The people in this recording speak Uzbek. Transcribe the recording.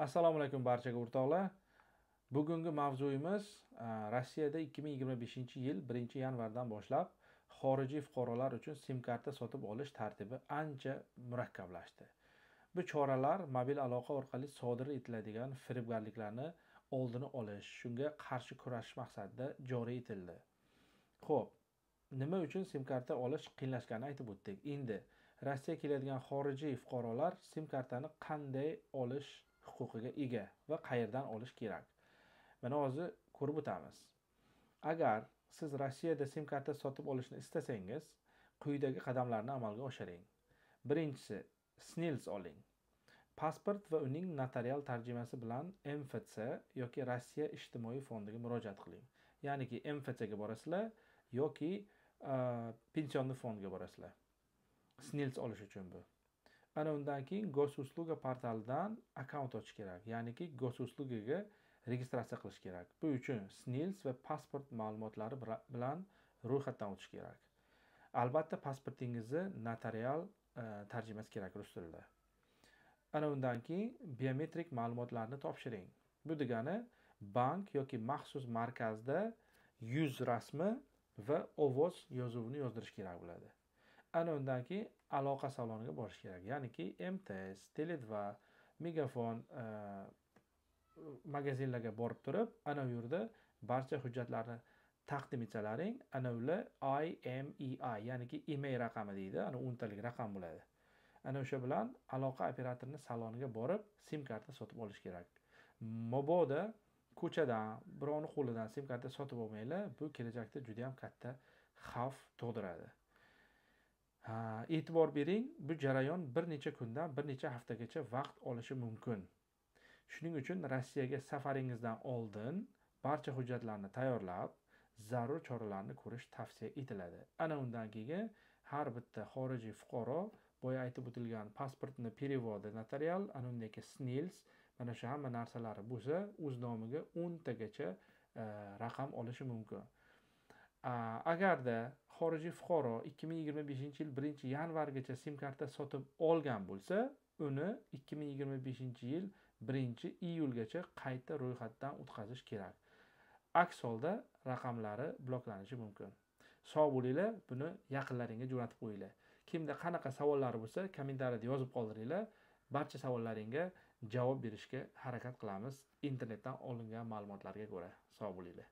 Assalomu alaykum barchaga o'rtoqlar. Bugungi mavzuyimiz Rossiyada 2025-yil 1-yanvardan boshlab xorijiy fuqarolar uchun SIM karta sotib olish tartibi ancha murakkablashdi. Bu choralar mobil aloqa orqali sodir etiladigan firibgarliklarni oldini olish, shunga qarshi kurashish maqsadida joriy etildi. Xo'p, nima uchun SIM karta olish qiyinlashganini aytib o'tdik. Endi Rossiyaga keladigan xorijiy fuqarolar SIM kartani qanday olish huquqiga ega va qayerdan olish kerak? Mana hozir ko'rib o'tamiz. Agar siz Rossiyada SIM karta sotib olishni istasangiz, quyidagi qadamlarni amalga oshiring. Birinchisi, SNILS oling. Pasport va uning notarial tarjimasi bilan MFC yoki Rossiya ijtimoiy fondiga murojaat qiling. Ya'niki MFC ga borasizlar yoki pensionni fondga borasizlar. SNILS olish uchun bu. Ana undan keyin Gosusluga portalidan akkaunt ochish kerak. Ya'niki Gosuslugaga registratsiya qilish kerak. Bu uchun SNILS va pasport ma'lumotlari bilan ro'yxatdan o'tish kerak. Albatta pasportingizni notarial tarjimasi kerak rus tilida. Ana undan keyin biometrik ma'lumotlarni topshiring. Bu degani bank yoki maxsus markazda yuz rasmi va ovoz yozuvini yozdirish kerak bo'ladi. Ana undan keyin aloqa saloniga borish kerak. Ya'niki MTS, Tele2, Megafon magazinlarga borib turib, ana u yerda barcha hujjatlarni taqdim etsalaring, ana ular IMEI, ya'niki IMEI raqami deydi, ana 10 talik raqam bo'ladi. Ana o'sha bilan aloqa operatorini saloniga borib SIM karta sotib olish kerak. Mabodo ko'chadan, birovni qo'lidan SIM karta sotib olmanglar, bu kelajakda juda ham katta xavf tug'diradi. E'tibor bering, bu jarayon bir necha kundan bir necha haftagacha vaqt olishi mumkin. Shuning uchun Rossiyaga safaringizdan oldin barcha hujjatlarni tayyorlab, zarur choralarni ko'rish tavsiya etiladi. Ana undan keyin har bitta xorijiy fuqaro boya aytib o'tilgan pasportni perevodi notarial, ana undan keyin SNILS, mana shu hamma narsalari bo'lsa, o'z nomiga 10 tagacha raqam olishi mumkin. Agarda xorijiy fuqaro 2025-yil 1-yanvargacha SIM karta sotib olgan bo'lsa, uni 2025-yil 1-iyulgacha qayta ro'yxatdan o'tkazish kerak. Aks holda raqamlari bloklanishi mumkin. Sog' bo'linglar, buni yaqinlaringga jo'natib qo'yinglar. Kimda qanaqa savollari bo'lsa, kommentariyada yozib qoldiringlar. Barcha savollaringga javob berishga harakat qilamiz internetdan olingan ma'lumotlarga ko'ra. Sog' bo'linglar.